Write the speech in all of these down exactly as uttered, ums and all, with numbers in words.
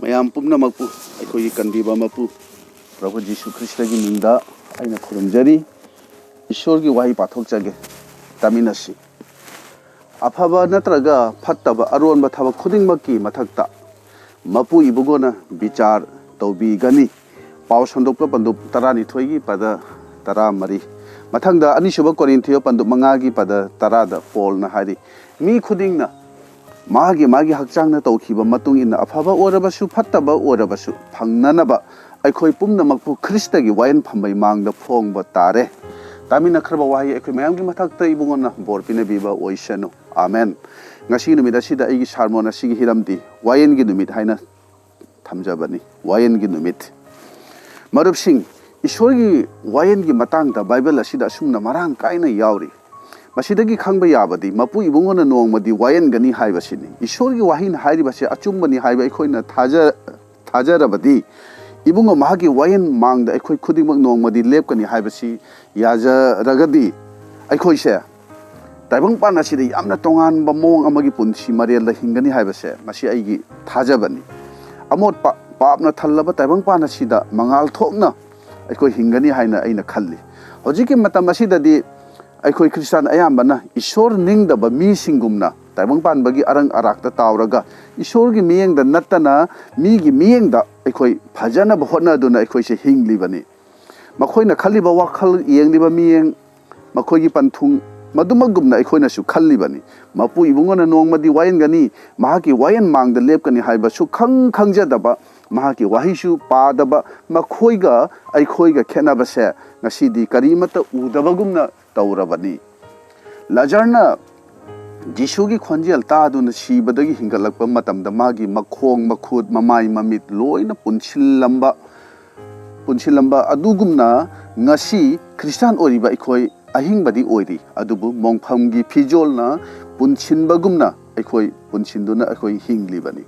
ꯃꯌꯥꯝ ꯄꯨꯝꯅꯃꯛꯄꯨ ꯑꯩꯈꯣꯏꯒꯤ ꯀꯟꯕꯤꯕ ꯃꯄꯨ ꯄ꯭ꯔꯚꯨ ꯖꯤꯁꯨ ꯈ꯭ꯔꯤꯁꯇꯒꯤ ꯃꯤꯡꯗ ꯑꯩꯅ ꯈꯨꯔꯨꯝꯖꯔꯤ꯫ ꯏꯁꯣꯔꯒꯤ ꯋꯥꯍꯩ ꯄꯥꯊꯣꯛꯆꯒꯦ, ꯇꯥꯃꯤꯟꯅꯁꯤ꯫ ꯑꯐꯕ ꯅꯠꯇ꯭ꯔꯒ ꯐꯠꯇꯕ ꯑꯔꯣꯟꯕ ꯊꯕꯛ ꯈꯨꯗꯤꯡꯃꯛꯀꯤ ꯃꯊꯛꯇ ꯃꯄꯨ ꯏꯕꯨꯡꯉꯣꯅ ꯕꯤꯆꯥꯔ ꯇꯧꯕꯤꯒꯅꯤ꯫ ꯄꯥꯎ ꯁꯟꯗꯣꯛꯄ ꯄꯟꯗꯨꯞ ꯇꯔꯥꯅꯤꯊꯣꯏꯒꯤ ꯄꯗ ꯇꯔꯥꯃꯔꯤ꯫ ꯃꯊꯪꯗ ꯑꯅꯤꯁꯨꯕ ꯀꯣꯔꯤꯟꯊꯤꯌꯣ ꯄꯟꯗꯨꯞ ꯃꯉꯥꯒꯤ ꯄꯗ ꯇꯔꯥꯗ ꯄꯣꯜꯅ ꯍꯥꯏꯔꯤ, ꯃꯤ ꯈꯨꯗꯤꯡꯅ ꯃꯥꯒꯤ ꯃꯥꯒꯤ ꯍꯛꯆꯥꯡꯅ ꯇꯧꯈꯤꯕ ꯃꯇꯨꯡ ꯏꯟꯅ ꯑꯐꯕ ꯑꯣꯏꯔꯕꯁꯨ ꯐꯠꯇꯕ ꯑꯣꯏꯔꯕꯁꯨ ꯐꯪꯅꯅꯕ ꯑꯩꯈꯣꯏ ꯄꯨꯝꯅꯃꯛꯄꯨ ꯈ꯭ꯔꯤꯁꯇꯒꯤ ꯋꯥꯌꯦꯜ ꯐꯝꯕꯩ ꯃꯥꯡꯗ ꯐꯣꯡꯕ ꯇꯥꯔꯦ꯫ ꯇꯥꯃꯤꯟꯅꯈ꯭ꯔꯕ ꯋꯥꯍꯩ ꯑꯩꯈꯣꯏ ꯃꯌꯥꯝꯒꯤ ꯃꯊꯛꯇ ꯏꯕꯨꯡꯉꯣꯅ ꯕꯣꯔ ꯄꯤꯅꯕꯤꯕ ꯑꯣꯏꯁꯅꯨ꯫ ꯑꯥꯃꯦꯟ꯫ ꯉꯁꯤꯒꯤ ꯅꯨꯃꯤꯠ ꯑꯁꯤꯗ ꯑꯩꯒꯤ ꯁꯥꯔꯃꯣꯟ ꯑꯁꯤꯒꯤ ꯍꯤꯔꯝꯗꯤ ꯋꯥꯌꯦꯜꯒꯤ ꯅꯨꯃꯤꯠ ꯍꯥꯏꯅ ꯊꯝꯖꯕꯅꯤ꯫ ꯋꯥꯌꯦꯜꯒꯤ ꯅꯨꯃꯤꯠ꯫ ꯃꯔꯨꯞꯁꯤꯡ, ꯏꯁꯣꯔꯒꯤ ꯋꯥꯌꯦꯜꯒꯤ ꯃꯇꯥꯡꯗ ꯕꯥꯏꯕꯜ ꯑꯁꯤꯗ ꯑꯁꯨꯝꯅ ꯃꯔꯥꯡ ꯀꯥꯏꯅ ꯌꯥꯎꯔꯤ꯫ ꯃꯁꯤꯗꯒꯤ ꯈꯪꯕ ꯌꯥꯕꯗꯤ ꯃꯄꯨ ꯏꯕꯨꯡꯉꯣꯅ ꯅꯣꯡꯃꯗꯤ ꯋꯥꯌꯦꯟꯒꯅꯤ ꯍꯥꯏꯕꯁꯤꯅꯤ꯫ ꯏꯁꯣꯔꯒꯤ ꯋꯥꯍꯩꯅ ꯍꯥꯏꯔꯤꯕꯁꯦ ꯑꯆꯨꯝꯕꯅꯤ ꯍꯥꯏꯕ ꯑꯩꯈꯣꯏꯅ ꯊꯥꯖ-, ꯊꯥꯖꯔꯕꯗꯤ ꯏꯕꯨꯡꯉꯣ ꯃꯍꯥꯛꯀꯤ ꯋꯥꯌꯦꯟ ꯃꯥꯡꯗ ꯑꯩꯈꯣꯏ ꯈꯨꯗꯤꯡꯃꯛ ꯅꯣꯡꯃꯗꯤ ꯂꯦꯞꯀꯅꯤ ꯍꯥꯏꯕꯁꯤ ꯌꯥꯖꯔꯒꯗꯤ ꯑꯩꯈꯣꯏꯁꯦ ꯇꯥꯏꯕꯪꯄꯥꯟ ꯑꯁꯤꯗ ꯌꯥꯝꯅ ꯇꯣꯉꯥꯟꯕ ꯃꯑꯣꯡ ꯑꯃꯒꯤ ꯄꯨꯟꯁꯤ ꯃꯔꯦꯜꯗ ꯍꯤꯡꯒꯅꯤ ꯍꯥꯏꯕꯁꯦ ꯃꯁꯤ ꯑꯩꯒꯤ ꯊꯥꯖꯕꯅꯤ꯫ ꯑꯃꯣꯠꯄ ꯄꯥꯞꯅ ꯊꯜꯂꯕ ꯇꯥꯏꯕꯪꯄꯥꯟ ꯑꯁꯤꯗ ꯃꯉꯥꯜ ꯊꯣꯛꯅ ꯑꯩꯈꯣꯏ ꯍꯤꯡꯒꯅꯤ ꯍꯥꯏꯅ ꯑꯩꯅ ꯈꯜꯂꯤ꯫ ꯍꯧꯖꯤꯛꯀꯤ ꯃꯇꯝ ꯑꯁꯤꯗꯗꯤ ꯑꯩꯈꯣꯏ ꯈ꯭ꯔꯤꯁꯇꯥꯟ ꯑꯌꯥꯝꯕꯅ ꯏꯁꯣꯔ ꯅꯤꯡꯗꯕ ꯃꯤꯁꯤꯡꯒꯨꯝꯅ ꯇꯥꯏꯕꯪꯄꯥꯟꯕꯒꯤ ꯑꯔꯪ ꯑꯔꯥꯛꯇ ꯇꯥꯎꯔꯒ ꯏꯁꯣꯔꯒꯤ ꯃꯤꯠꯌꯦꯡꯗ ꯅꯠꯇꯅ ꯃꯤꯒꯤ ꯃꯤꯠꯌꯦꯡꯗ ꯑꯩꯈꯣꯏ ꯐꯖꯅꯕ ꯍꯣꯠꯅꯗꯨꯅ ꯑꯩꯈꯣꯏꯁꯦ ꯍꯤꯡꯂꯤꯕꯅꯤ꯫ ꯃꯈꯣꯏꯅ ꯈꯜꯂꯤꯕ ꯋꯥꯈꯜ, ꯌꯦꯡꯂꯤꯕ ꯃꯤꯠꯌꯦꯡ, ꯃꯈꯣꯏꯒꯤ ꯄꯟꯊꯨꯡ ꯃꯗꯨꯃꯛꯒꯨꯝꯅ ꯑꯩꯈꯣꯏꯅꯁꯨ ꯈꯜꯂꯤꯕꯅꯤ꯫ ꯃꯄꯨ ꯏꯕꯨꯡꯉꯣꯅ ꯅꯣꯡꯃꯗꯤ ꯋꯥꯌꯦꯟꯒꯅꯤ, ꯃꯍꯥꯛꯀꯤ ꯋꯥꯌꯦꯟ ꯃꯥꯡꯗ ꯂꯦꯞꯀꯅꯤ ꯍꯥꯏꯕ ꯁꯨꯛꯈꯪ ꯈꯪꯖꯗꯕ, ꯃꯍꯥꯛꯀꯤ ꯋꯥꯍꯩꯁꯨ ꯄꯥꯗꯕ ꯃꯈꯣꯏꯒ ꯑꯩꯈꯣꯏꯒ ꯈꯦꯠꯅꯕꯁꯦ ꯉꯁꯤꯗꯤ ꯀꯔꯤꯃꯠꯇ ꯎꯗꯕꯒꯨꯝꯅ ꯇꯧꯔꯕꯅꯤ꯫ ꯂꯥꯖꯔꯅ ꯖꯤꯁꯨꯒꯤ ꯈꯣꯟꯖꯦꯜ ꯇꯥꯗꯨꯅ ꯁꯤꯕꯗꯒꯤ ꯍꯤꯡꯒꯠꯂꯛꯄ ꯃꯇꯝꯗ ꯃꯥꯒꯤ ꯃꯈꯣꯡ, ꯃꯈꯨꯠ, ꯃꯃꯥꯏ, ꯃꯃꯤꯠ ꯂꯣꯏꯅ ꯄꯨꯟꯁꯤꯜꯂꯝꯕ, ꯄꯨꯟꯁꯤꯜꯂꯝꯕ ꯑꯗꯨꯒꯨꯝꯅ ꯉꯁꯤ ꯈ꯭ꯔꯤꯁꯇꯥꯟ ꯑꯣꯏꯔꯤꯕ ꯑꯩꯈꯣꯏ ꯑꯍꯤꯡꯕꯗꯤ ꯑꯣꯏꯔꯤ, ꯑꯗꯨꯕꯨ ꯃꯣꯡꯐꯝꯒꯤ ꯐꯤꯖꯣꯜꯅ ꯄꯨꯟꯁꯤꯟꯕꯒꯨꯝꯅ ꯑꯩꯈꯣꯏ ꯄꯨꯟꯁꯤꯟꯗꯨꯅ ꯑꯩꯈꯣꯏ ꯍꯤꯡꯂꯤꯕꯅꯤ꯫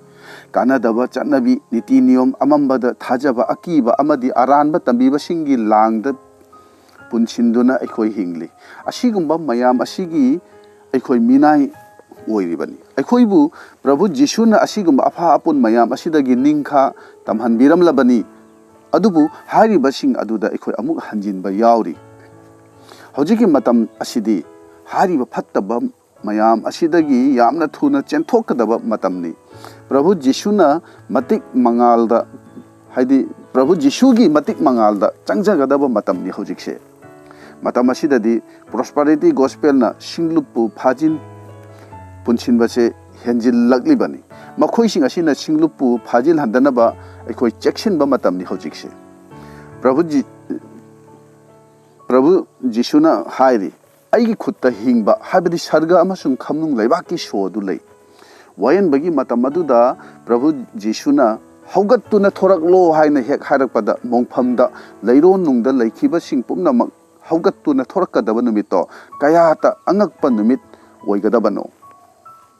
ꯀꯥꯟꯅꯗꯕ ꯆꯠꯅꯕꯤ, ꯅꯤꯇꯤ ꯅꯤꯌꯣꯝ, ꯑꯃꯝꯕꯗ ꯊꯥꯖꯕ, ꯑꯀꯤꯕ ꯑꯃꯗꯤ ꯑꯔꯥꯟꯕ ꯇꯝꯕꯤꯕꯁꯤꯡꯒꯤ ꯂꯥꯡꯗ ꯄꯨꯟꯁꯤꯟꯗꯨꯅ ꯑꯩꯈꯣꯏ ꯍꯤꯡꯂꯤ꯫ ꯑꯁꯤꯒꯨꯝꯕ ꯃꯌꯥꯝ ꯑꯁꯤꯒꯤ ꯑꯩꯈꯣꯏ ꯃꯤꯅꯥꯏ ꯑꯣꯏꯔꯤꯕꯅꯤ꯫ ꯑꯩꯈꯣꯏꯕꯨ ꯄ꯭ꯔꯚꯨ ꯖꯤꯁꯨꯅ ꯑꯁꯤꯒꯨꯝꯕ ꯑꯐ ꯑꯄꯨꯟ ꯃꯌꯥꯝ ꯑꯁꯤꯗꯒꯤ ꯅꯤꯡꯈꯥ ꯇꯝꯍꯟꯕꯤꯔꯝꯂꯕꯅꯤ꯫ ꯑꯗꯨꯕꯨ ꯍꯥꯏꯔꯤꯕꯁꯤꯡ ꯑꯗꯨꯗ ꯑꯩꯈꯣꯏ ꯑꯃꯨꯛ ꯍꯟꯖꯤꯟꯕ ꯌꯥꯎꯔꯤ꯫ ꯍꯧꯖꯤꯛꯀꯤ ꯃꯇꯝ ꯑꯁꯤꯗꯤ ꯍꯥꯏꯔꯤꯕ ꯐꯠꯇꯕ ꯃꯌꯥꯝ ꯑꯁꯤꯗꯒꯤ ꯌꯥꯝꯅ ꯊꯨꯅ ꯆꯦꯟꯊꯣꯛꯀꯗꯕ ꯃꯇꯝꯅꯤ꯫ ꯄ꯭ꯔꯚꯨ ꯖꯤꯁꯨꯅ ꯃꯇꯤꯛ ꯃꯉꯥꯜꯗ, ꯍꯥꯏꯗꯤ ꯄ꯭ꯔꯚꯨ ꯖꯤꯁꯨꯒꯤ ꯃꯇꯤꯛ ꯃꯉꯥꯜꯗ ꯆꯪꯖꯒꯗꯕ ꯃꯇꯝꯅꯤ ꯍꯧꯖꯤꯛꯁꯦ꯫ ꯃꯇꯝ ꯑꯁꯤꯗꯗꯤ ꯄ꯭ꯔꯣꯁꯄꯔꯤꯇꯤ ꯒꯣꯁꯄꯦꯜꯅ ꯁꯤꯡꯂꯨꯞꯄꯨ ꯐꯥꯖꯤꯟ ꯄꯨꯟꯁꯤꯟꯕꯁꯦ ꯍꯦꯟꯖꯤꯜꯂꯛꯂꯤꯕꯅꯤ꯫ ꯃꯈꯣꯏꯁꯤꯡ ꯑꯁꯤꯅ ꯁꯤꯡꯂꯨꯞꯄꯨ ꯐꯥꯖꯤꯜꯍꯟꯗꯅꯕ ꯑꯩꯈꯣꯏ ꯆꯦꯛꯁꯤꯟꯕ ꯃꯇꯝꯅꯤ ꯍꯧꯖꯤꯛꯁꯦ꯫ ꯄ꯭ꯔꯚꯨ ꯖꯤ-, ꯄ꯭ꯔꯚꯨ ꯖꯤꯁꯨꯅ ꯍꯥꯏꯔꯤ, "ꯑꯩꯒꯤ ꯈꯨꯠꯇ ꯍꯤꯡꯕ, ꯍꯥꯏꯕꯗꯤ ꯁꯔꯒ ꯑꯃꯁꯨꯡ ꯈꯝꯅꯨꯡ ꯂꯩꯕꯥꯛꯀꯤ ꯁꯣ ꯑꯗꯨ ꯂꯩ"꯫ ꯋꯥꯌꯦꯟꯕꯒꯤ ꯃꯇꯝ ꯑꯗꯨꯗ ꯄ꯭ꯔꯚꯨ ꯖꯤꯁꯨꯅ "ꯍꯧꯒꯠꯇꯨꯅ ꯊꯣꯔꯛꯂꯣ" ꯍꯥꯏꯅ ꯍꯦꯛ ꯍꯥꯏꯔꯛꯄꯗ, ꯃꯣꯡꯐꯝꯗ ꯂꯩꯔꯣꯟꯅꯨꯡꯗ ꯂꯩꯈꯤꯕꯁꯤꯡ ꯄꯨꯝꯅꯃꯛ ꯍꯧꯒꯠꯇꯨꯅ ꯊꯣꯔꯛꯀꯗꯕ ꯅꯨꯃꯤꯠꯇꯣ ꯀꯌꯥꯇ ꯑꯉꯛꯄ ꯅꯨꯃꯤꯠ ꯑꯣꯏꯒꯗꯕꯅꯣ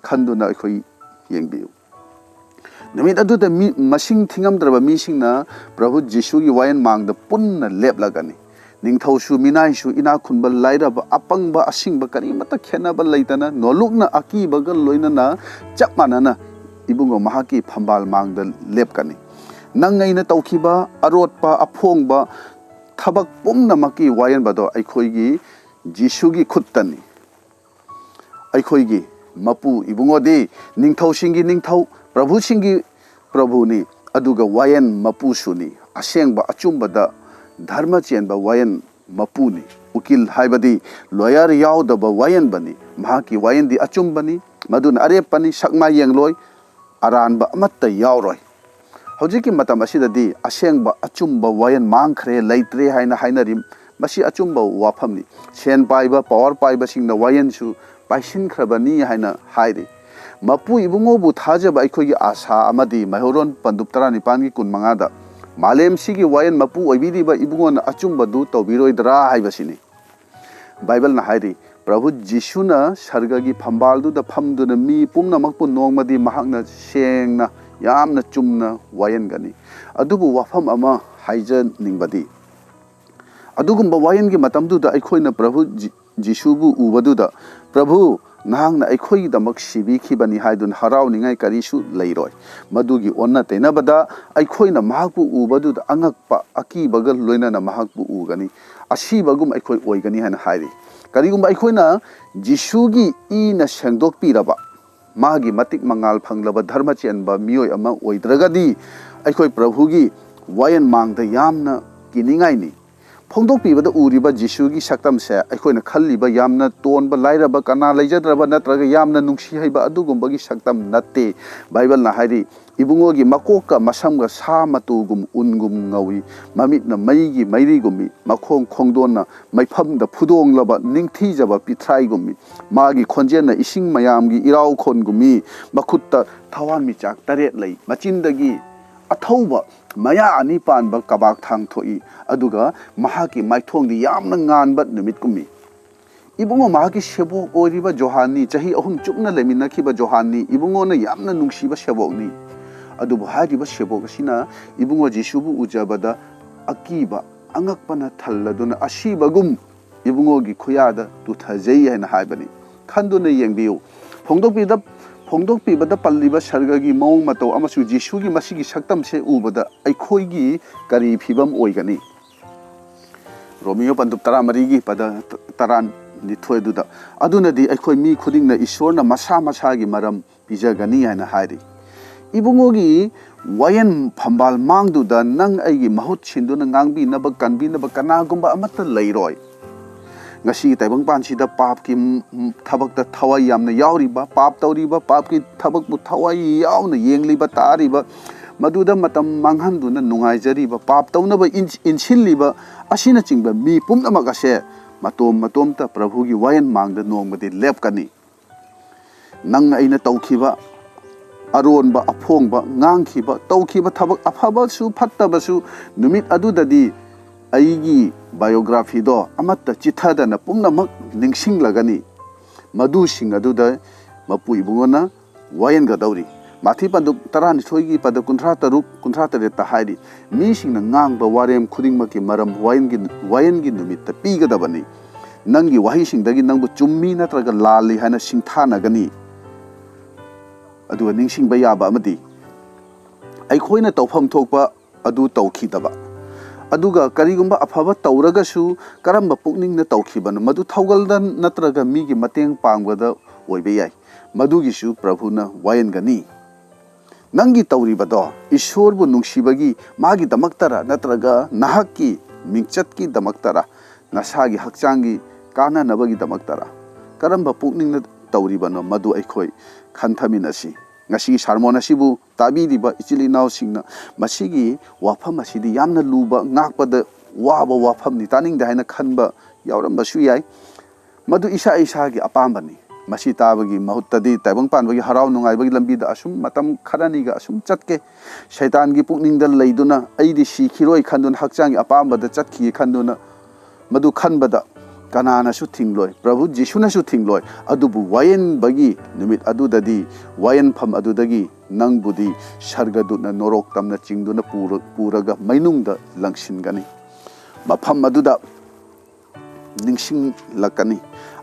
ꯈꯟꯗꯨꯅ ꯑꯩꯈꯣꯏ ꯌꯦꯡꯕꯤꯌꯨ꯫ ꯅꯨꯃꯤꯠ ꯑꯗꯨꯗ ꯃꯤ ꯃꯁꯤꯡ ꯊꯤꯉꯝꯗ꯭ꯔꯕ ꯃꯤꯁꯤꯡꯅ ꯄ꯭ꯔꯚꯨ ꯖꯤꯁꯨꯒꯤ ꯋꯥꯌꯦꯟ ꯃꯥꯡꯗ ꯄꯨꯟꯅ ꯂꯦꯞꯂꯒꯅꯤ꯫ ꯅꯤꯡꯊꯧꯁꯨ, ꯃꯤꯅꯥꯏꯁꯨ, ꯏꯅꯥꯛ ꯈꯨꯟꯕ, ꯂꯥꯏꯔꯕ, ꯑꯄꯪꯕ, ꯑꯁꯤꯡꯕ, ꯀꯔꯤꯃꯠꯇ ꯈꯦꯠꯅꯕ ꯂꯩꯇꯅ ꯅꯣꯂꯨꯛꯅ ꯑꯀꯤꯕꯒ ꯂꯣꯏꯅꯅ ꯆꯞ ꯃꯥꯟꯅꯅ ꯏꯕꯨꯡꯉꯣ ꯃꯍꯥꯛꯀꯤ ꯐꯝꯕꯥꯜ ꯃꯥꯡꯗ ꯂꯦꯞꯀꯅꯤ꯫ ꯅꯪ ꯑꯩꯅ ꯇꯧꯈꯤꯕ ꯑꯔꯣꯠꯄ, ꯑꯐꯣꯡꯕ ꯊꯕꯛ ꯄꯨꯝꯅꯃꯛꯀꯤ ꯋꯥꯌꯦꯟꯕꯗꯣ ꯑꯩꯈꯣꯏꯒꯤ ꯖꯤꯁꯨꯒꯤ ꯈꯨꯠꯇꯅꯤ꯫ ꯑꯩꯈꯣꯏꯒꯤ ꯃꯄꯨ ꯏꯕꯨꯡꯉꯣꯗꯤ ꯅꯤꯡꯊꯧꯁꯤꯡꯒꯤ ꯅꯤꯡꯊꯧ, ꯄ꯭ꯔꯚꯨꯁꯤꯡꯒꯤ ꯄ꯭ꯔꯚꯨꯅꯤ, ꯑꯗꯨꯒ ꯋꯥꯌꯦꯟ ꯃꯄꯨꯁꯨꯅꯤ꯫ ꯑꯁꯦꯡꯕ ꯑꯆꯨꯝꯕꯗ ꯙꯔꯃ ꯆꯦꯟꯕ ꯋꯥꯌꯦꯟ ꯃꯄꯨꯅꯤ꯫ ꯎꯀꯤꯜ ꯍꯥꯏꯕꯗꯤ ꯂꯣꯌꯔ ꯌꯥꯎꯗꯕ ꯋꯥꯌꯦꯟꯕꯅꯤ꯫ ꯃꯍꯥꯛꯀꯤ ꯋꯥꯌꯦꯟꯗꯤ ꯑꯆꯨꯝꯕꯅꯤ, ꯃꯗꯨꯅ ꯑꯔꯦꯞꯄꯅꯤ, ꯁꯛꯃꯥꯏ ꯌꯦꯡꯂꯣꯏ, ꯑꯔꯥꯟꯕ ꯑꯃꯠꯇ ꯌꯥꯎꯔꯣꯏ꯫ ꯍꯧꯖꯤꯛꯀꯤ ꯃꯇꯝ ꯑꯁꯤꯗꯗꯤ ꯑꯁꯦꯡꯕ ꯑꯆꯨꯝꯕ ꯋꯥꯌꯦꯟ ꯃꯥꯡꯈ꯭ꯔꯦ, ꯂꯩꯇ꯭ꯔꯦ ꯍꯥꯏꯅ ꯍꯥꯏꯅꯔꯤ꯫ ꯃꯁꯤ ꯑꯆꯨꯝꯕ ꯋꯥꯐꯝꯅꯤ꯫ ꯁꯦꯟ ꯄꯥꯏꯕ, ꯄꯥꯋꯔ ꯄꯥꯏꯕꯁꯤꯡꯅ ꯋꯥꯌꯦꯟꯁꯨ ꯄꯥꯏꯁꯤꯟꯈ꯭ꯔꯕꯅꯤ ꯍꯥꯏꯅ ꯍꯥꯏꯔꯤ꯫ ꯃꯄꯨ ꯏꯕꯨꯡꯉꯣꯕꯨ ꯊꯥꯖꯕ ꯑꯩꯈꯣꯏꯒꯤ ꯑꯥꯁꯥ ꯑꯃꯗꯤ ꯃꯩꯍꯧꯔꯣꯟ ꯄꯟꯗꯨꯞ ꯇꯔꯥꯅꯤꯄꯥꯟꯒꯤ ꯀꯨꯟꯃꯉꯥꯗ ꯃꯥꯂꯦꯝꯁꯤꯒꯤ ꯋꯥꯌꯦꯟ ꯃꯄꯨ ꯑꯣꯏꯕꯤꯔꯤꯕ ꯏꯕꯨꯡꯉꯣꯅ ꯑꯆꯨꯝꯕꯗꯨ ꯇꯧꯕꯤꯔꯣꯏꯗ꯭ꯔꯥ ꯍꯥꯏꯕꯁꯤꯅꯤ꯫ ꯕꯥꯏꯕꯜꯅ ꯍꯥꯏꯔꯤ, ꯄ꯭ꯔꯚꯨ ꯖꯤꯁꯨꯅ ꯁꯔꯒꯒꯤ ꯐꯝꯕꯥꯜꯗꯨꯗ ꯐꯝꯗꯨꯅ ꯃꯤ ꯄꯨꯝꯅꯃꯛꯄꯨ ꯅꯣꯡꯃꯗꯤ ꯃꯍꯥꯛꯅ ꯁꯦꯡꯅ, ꯌꯥꯝꯅ ꯆꯨꯝꯅ ꯋꯥꯌꯦꯟꯒꯅꯤ꯫ ꯑꯗꯨꯕꯨ ꯋꯥꯐꯝ ꯑꯃ ꯍꯥꯏꯖꯅꯤꯡꯕꯗꯤ, ꯑꯗꯨꯒꯨꯝꯕ ꯋꯥꯌꯦꯟꯒꯤ ꯃꯇꯝꯗꯨꯗ ꯑꯩꯈꯣꯏꯅ ꯄ꯭ꯔꯚꯨ ꯖꯤ-, ꯖꯤꯁꯨꯕꯨ ꯎꯕꯗꯨꯗ, "ꯄ꯭ꯔꯚꯨ, ꯅꯍꯥꯛꯅ ꯑꯩꯈꯣꯏꯒꯤꯗꯃꯛ ꯁꯤꯕꯤꯈꯤꯕꯅꯤ ꯍꯥꯏꯗꯨꯅ ꯍꯔꯥꯎꯅꯤꯡꯉꯥꯏ ꯀꯔꯤꯁꯨ ꯂꯩꯔꯣꯏ꯫ ꯃꯗꯨꯒꯤ ꯑꯣꯟꯅ ꯇꯩꯅꯕꯗ ꯑꯩꯈꯣꯏꯅ ꯃꯍꯥꯛꯄꯨ ꯎꯕꯗꯨꯗ ꯑꯉꯛꯄ ꯑꯀꯤꯕꯒ ꯂꯣꯏꯅꯅ ꯃꯍꯥꯛꯄꯨ ꯎꯒꯅꯤ꯫ ꯑꯁꯤꯕꯒꯨꯝ ꯑꯩꯈꯣꯏ ꯑꯣꯏꯒꯅꯤ ꯍꯥꯏꯅ ꯍꯥꯏꯔꯤ꯫ ꯀꯔꯤꯒꯨꯝꯕ ꯑꯩꯈꯣꯏꯅ ꯖꯤꯁꯨꯒꯤ ꯏꯅ ꯁꯦꯡꯗꯣꯛꯄꯤꯔꯕ, ꯃꯥꯒꯤ ꯃꯇꯤꯛ ꯃꯉꯥꯜ ꯐꯪꯂꯕ ꯙꯔꯃ ꯆꯦꯟꯕ ꯃꯤꯑꯣꯏ ꯑꯃ ꯑꯣꯏꯗ꯭ꯔꯒꯗꯤ, ꯑꯩꯈꯣꯏ ꯄ꯭ꯔꯚꯨꯒꯤ ꯋꯥꯌꯦꯟ ꯃꯥꯡꯗ ꯌꯥꯝꯅ ꯀꯤꯅꯤꯡꯉꯥꯏꯅꯤ꯫ ꯐꯣꯡꯗꯣꯛꯄꯤꯕꯗ ꯎꯔꯤꯕ ꯖꯤꯁꯨꯒꯤ ꯁꯛꯇꯝꯁꯦ ꯑꯩꯈꯣꯏꯅ ꯈꯜꯂꯤꯕ ꯌꯥꯝꯅ ꯇꯣꯟꯕ, ꯂꯥꯏꯔꯕ, ꯀꯅꯥ ꯂꯩꯖꯗ꯭ꯔꯕ ꯅꯠꯇ꯭ꯔꯒ ꯌꯥꯝꯅ ꯅꯨꯡꯁꯤ ꯍꯩꯕ ꯑꯗꯨꯒꯨꯝꯕꯒꯤ ꯁꯛꯇꯝ ꯅꯠꯇꯦ꯫ ꯕꯥꯏꯕꯜꯅ ꯍꯥꯏꯔꯤ, ꯏꯕꯨꯡꯉꯣꯒꯤ ꯃꯀꯣꯛꯀ ꯃꯁꯝꯒ ꯁꯥ ꯃꯇꯨꯒꯨꯝ ꯎꯟꯒꯨꯝ ꯉꯧꯏ, ꯃꯃꯤꯠꯅ ꯃꯩꯒꯤ ꯃꯩꯔꯤꯒꯨꯝꯃꯤ, ꯃꯈꯣꯡ ꯈꯣꯡꯗꯣꯟꯅ ꯃꯩꯐꯝꯗ ꯐꯨꯗꯣꯡꯂꯕ ꯅꯤꯡꯊꯤꯖꯕ ꯄꯤꯊ꯭ꯔꯥꯏꯒꯨꯝꯃꯤ꯫ ꯃꯥꯒꯤ ꯈꯣꯟꯖꯦꯜꯅ ꯏꯁꯤꯡ ꯃꯌꯥꯝꯒꯤ ꯏꯔꯥꯎꯈꯣꯟꯒꯨꯝꯃꯤ, ꯃꯈꯨꯠꯇ ꯊꯋꯥꯟꯃꯤꯆꯥꯛ ꯇꯔꯦꯠ ꯂꯩ, ꯃꯆꯤꯟꯗꯒꯤ ꯑꯊꯧꯕ ꯃꯌꯥ ꯑꯅꯤ ꯄꯥꯟꯕ ꯀꯕꯥꯛ ꯊꯥꯡ ꯊꯣꯛꯏ, ꯑꯗꯨꯒ ꯃꯍꯥꯛꯀꯤ ꯃꯥꯏꯊꯣꯡꯗꯤ ꯌꯥꯝꯅ ꯉꯥꯟꯕ ꯅꯨꯃꯤꯠꯀꯨꯝꯃꯤ꯫ ꯏꯕꯨꯡꯉꯣ ꯃꯍꯥꯛꯀꯤ ꯁꯦꯕꯣꯛ ꯑꯣꯏꯔꯤꯕ ꯖꯣꯍꯥꯟꯅꯤ, ꯆꯍꯤ ꯑꯍꯨꯝ ꯆꯨꯞꯅ ꯂꯩꯃꯤꯟꯅꯈꯤꯕ ꯖꯣꯍꯥꯟꯅꯤ, ꯏꯕꯨꯡꯉꯣꯅ ꯌꯥꯝꯅ ꯅꯨꯡꯁꯤꯕ ꯁꯦꯕꯣꯛꯅꯤ꯫ ꯑꯗꯨꯕꯨ ꯍꯥꯏꯔꯤꯕ ꯁꯦꯕꯣꯛ ꯑꯁꯤꯅ ꯏꯕꯨꯡꯉꯣ ꯖꯤꯁꯨꯕꯨ ꯎꯖꯕꯗ ꯑꯀꯤꯕ, ꯑꯉꯛꯄꯅ ꯊꯜꯂꯗꯨꯅ ꯑꯁꯤꯕꯒꯨꯝ ꯏꯕꯨꯡꯉꯣꯒꯤ ꯈꯨꯌꯥꯗ ꯇꯨꯊꯖꯩ ꯍꯥꯏꯅ ꯍꯥꯏꯕꯅꯤ꯫ ꯈꯟꯗꯨꯅ ꯌꯦꯡꯕꯤꯌꯨ꯫ ꯐꯣꯡꯗꯣꯛꯄꯤꯗ-, ꯐꯣꯡꯗꯣꯛꯄꯤꯕꯗ ꯄꯜꯂꯤꯕ ꯁꯔꯒꯒꯤ ꯃꯑꯣꯡ ꯃꯇꯧ ꯑꯃꯁꯨꯡ ꯖꯤꯁꯨꯒꯤ ꯃꯁꯤꯒꯤ ꯁꯛꯇꯝꯁꯦ ꯎꯕꯗ ꯑꯩꯈꯣꯏꯒꯤ ꯀꯔꯤ ꯐꯤꯕꯝ ꯑꯣꯏꯒꯅꯤ? ꯔꯣꯃꯤꯌꯣ ꯄꯟꯗꯨꯞ ꯇꯔꯥꯃꯔꯤꯒꯤ ꯄꯗ ꯇꯔꯥꯅꯤꯊꯣꯏ ꯑꯗꯨꯗ, "ꯑꯗꯨꯅꯗꯤ ꯑꯩꯈꯣꯏ ꯃꯤ ꯈꯨꯗꯤꯡꯅ ꯏꯁꯣꯔꯅ ꯃꯁꯥ ꯃꯁꯥꯒꯤ ꯃꯔꯝ ꯄꯤꯖꯒꯅꯤ" ꯍꯥꯏꯅ ꯍꯥꯏꯔꯤ꯫ ꯏꯕꯨꯡꯉꯣꯒꯤ ꯋꯥꯌꯦꯟ ꯐꯝꯕꯥꯜ ꯃꯥꯡꯗꯨꯗ ꯅꯪ ꯑꯩꯒꯤ ꯃꯍꯨꯠ ꯁꯤꯟꯗꯨꯅ ꯉꯥꯡꯕꯤꯅꯕ, ꯀꯟꯕꯤꯅꯕ ꯀꯅꯥꯒꯨꯝꯕ ꯑꯃꯠꯇ ꯂꯩꯔꯣꯏ꯫ ꯉꯁꯤꯒꯤ ꯇꯥꯏꯕꯪꯄꯥꯟꯁꯤꯗ ꯄꯥꯞꯀꯤ, ꯎꯝ, ꯊꯕꯛꯇ ꯊꯋꯥꯏ ꯌꯥꯝꯅ ꯌꯥꯎꯔꯤꯕ, ꯄꯥꯞ ꯇꯧꯔꯤꯕ, ꯄꯥꯞꯀꯤ ꯊꯕꯛꯄꯨ ꯊꯋꯥꯏ ꯌꯥꯎꯅ ꯌꯦꯡꯂꯤꯕ, ꯇꯥꯔꯤꯕ, ꯃꯗꯨꯗ ꯃꯇꯝ ꯃꯥꯡꯍꯟꯗꯨꯅ ꯅꯨꯡꯉꯥꯏꯖꯔꯤꯕ, ꯄꯥꯞ ꯇꯧꯅꯕ ꯏꯟ-, ꯏꯟꯁꯤꯜꯂꯤꯕ ꯑꯁꯤꯅꯆꯤꯡꯕ ꯃꯤ ꯄꯨꯝꯅꯃꯛ ꯑꯁꯦ ꯃꯇꯣꯝ ꯃꯇꯣꯝꯇ ꯄ꯭ꯔꯚꯨꯒꯤ ꯋꯥꯌꯦꯟ ꯃꯥꯡꯗ ꯅꯣꯡꯃꯗꯤ ꯂꯦꯞꯀꯅꯤ꯫ ꯅꯪ ꯑꯩꯅ ꯇꯧꯈꯤꯕ ꯑꯔꯣꯟꯕ, ꯑꯐꯣꯡꯕ, ꯉꯥꯡꯈꯤꯕ, ꯇꯧꯈꯤꯕ ꯊꯕꯛ ꯑꯐꯕꯁꯨ ꯐꯠꯇꯕꯁꯨ, ꯅꯨꯃꯤꯠ ꯑꯗꯨꯗꯗꯤ ꯑꯩꯒꯤ ꯕꯥꯏꯑꯣꯒ꯭ꯔꯥꯐꯤꯗꯣ ꯑꯃꯠꯇ ꯆꯤꯊꯗꯅ ꯄꯨꯝꯅꯃꯛ ꯅꯤꯡꯁꯤꯡꯂꯒꯅꯤ꯫ ꯃꯗꯨꯁꯤꯡ ꯑꯗꯨꯗ ꯃꯄꯨ ꯏꯕꯨꯡꯉꯣꯅ ꯋꯥꯌꯦꯟꯒꯗꯧꯔꯤ꯫ ꯃꯥꯊꯤ ꯄꯟꯗꯨꯞ ꯇꯔꯥꯅꯤꯊꯣꯏꯒꯤ ꯄꯗ ꯀꯨꯟꯊ꯭ꯔꯥ ꯇꯔꯨꯛ, ꯀꯨꯟꯊ꯭ꯔꯥ ꯇꯔꯦꯠꯇ ꯍꯥꯏꯔꯤ, "ꯃꯤꯁꯤꯡꯅ ꯉꯥꯡꯕ ꯋꯥꯔꯦꯝ ꯈꯨꯗꯤꯡꯃꯛꯀꯤ ꯃꯔꯝ ꯋꯥꯌꯦꯟꯒꯤ, ꯋꯥꯌꯦꯟꯒꯤ ꯅꯨꯃꯤꯠꯇ ꯄꯤꯒꯗꯕꯅꯤ"꯫ ꯅꯪꯒꯤ ꯋꯥꯍꯩꯁꯤꯡꯗꯒꯤ ꯅꯪꯕꯨ ꯆꯨꯝꯃꯤ ꯅꯠꯇ꯭ꯔꯒ ꯂꯥꯜꯂꯤ ꯍꯥꯏꯅ ꯁꯤꯡꯊꯥꯅꯒꯅꯤ꯫ ꯑꯗꯨꯒ ꯅꯤꯡꯁꯤꯡꯕ ꯌꯥꯕ ꯑꯃꯗꯤ, ꯑꯩꯈꯣꯏꯅ ꯇꯧꯐꯝ ꯊꯣꯛꯄ ꯑꯗꯨ ꯇꯧꯈꯤꯗꯕ, ꯑꯗꯨꯒ ꯀꯔꯤꯒꯨꯝꯕ ꯑꯐꯕ ꯇꯧꯔꯒꯁꯨ ꯀꯔꯝꯕ ꯄꯨꯛꯅꯤꯡꯅ ꯇꯧꯈꯤꯕꯅꯣ, ꯃꯗꯨ ꯊꯧꯒꯜꯗ ꯅꯠꯇ꯭ꯔꯒ ꯃꯤꯒꯤ ꯃꯇꯦꯡ ꯄꯥꯡꯕꯗ ꯑꯣꯏꯕ ꯌꯥꯏ, ꯃꯗꯨꯒꯤꯁꯨ ꯄ꯭ꯔꯚꯨꯅ ꯋꯥꯌꯦꯟꯒꯅꯤ꯫ ꯅꯪꯒꯤ ꯇꯧꯔꯤꯕꯗꯣ ꯏꯁꯣꯔꯕꯨ ꯅꯨꯡꯁꯤꯕꯒꯤ ꯃꯥꯒꯤꯗꯃꯛꯇꯔ, ꯅꯠꯇ꯭ꯔꯒ ꯅꯍꯥꯛꯀꯤ ꯃꯤꯡꯆꯠꯀꯤꯗꯃꯛꯇꯔ, ꯅꯁꯥꯒꯤ ꯍꯛꯆꯥꯡꯒꯤ ꯀꯥꯟꯅꯅꯕꯒꯤꯗꯃꯛꯇꯔ? ꯀꯔꯝꯕ ꯄꯨꯛꯅꯤꯡꯅ ꯇꯧꯔꯤꯕꯅꯣ, ꯃꯗꯨ ꯑꯩꯈꯣꯏ ꯈꯟꯊꯃꯤꯟꯅꯁꯤ꯫ ꯉꯁꯤꯒꯤ ꯁꯥꯔꯃꯣꯟ ꯑꯁꯤꯕꯨ ꯇꯥꯕꯤꯔꯤꯕ ꯏꯆꯤꯜ ꯏꯅꯥꯎꯁꯤꯡꯅ ꯃꯁꯤꯒꯤ ꯋꯥꯐꯝ ꯑꯁꯤꯗꯤ ꯌꯥꯝꯅ ꯂꯨꯕ, ꯉꯥꯛꯄꯗ ꯋꯥꯕ ꯋꯥꯐꯝꯅꯤ, ꯇꯥꯅꯤꯡꯗꯦ ꯍꯥꯏꯅ ꯈꯟꯕ ꯌꯥꯎꯔꯝꯕꯁꯨ ꯌꯥꯏ꯫ ꯃꯗꯨ ꯏꯁꯥ ꯏꯁꯥꯒꯤ ꯑꯄꯥꯝꯕꯅꯤ꯫ ꯃꯁꯤ ꯇꯥꯕꯒꯤ ꯃꯍꯨꯠꯇꯗꯤ ꯇꯥꯏꯕꯪ ꯄꯥꯟꯕꯒꯤ ꯍꯔꯥꯎ ꯅꯨꯡꯉꯥꯏꯕꯒꯤ ꯂꯝꯕꯤꯗ ꯑꯁꯨꯝ ꯃꯇꯝ ꯈꯔꯅꯤꯒ ꯑꯁꯨꯝ ꯆꯠꯀꯦ꯫ ꯁꯩꯇꯥꯟꯒꯤ ꯄꯨꯛꯅꯤꯡꯗ ꯂꯩꯗꯨꯅ ꯑꯩꯗꯤ ꯁꯤꯈꯤꯔꯣꯏ ꯈꯟꯗꯨꯅ, ꯍꯛꯆꯥꯡꯒꯤ ꯑꯄꯥꯝꯕꯗ ꯆꯠꯈꯤꯒꯦ ꯈꯟꯗꯨꯅ, ꯃꯗꯨ ꯈꯟꯕꯗ ꯀꯅꯥꯅꯁꯨ ꯊꯤꯡꯂꯣꯏ, ꯄ꯭ꯔꯚꯨ ꯖꯤꯁꯨꯅꯁꯨ ꯊꯤꯡꯂꯣꯏ꯫ ꯑꯗꯨꯕꯨ ꯋꯥꯌꯦꯟꯕꯒꯤ ꯅꯨꯃꯤꯠ ꯑꯗꯨꯗꯗꯤ ꯋꯥꯌꯦꯟꯐꯝ ꯑꯗꯨꯗꯒꯤ ꯅꯪꯕꯨꯗꯤ ꯁꯔꯒꯗꯨꯠꯅ ꯅꯣꯔꯣꯛ ꯇꯝꯅ ꯆꯤꯡꯗꯨꯅ ꯄꯨꯔ-, ꯄꯨꯔꯒ ꯃꯩꯅꯨꯡꯗ ꯂꯪꯁꯤꯟꯒꯅꯤ꯫ ꯃꯐꯝ ꯑꯗꯨꯗ ꯅꯤꯡꯁꯤꯡꯂꯛꯀꯅꯤ꯫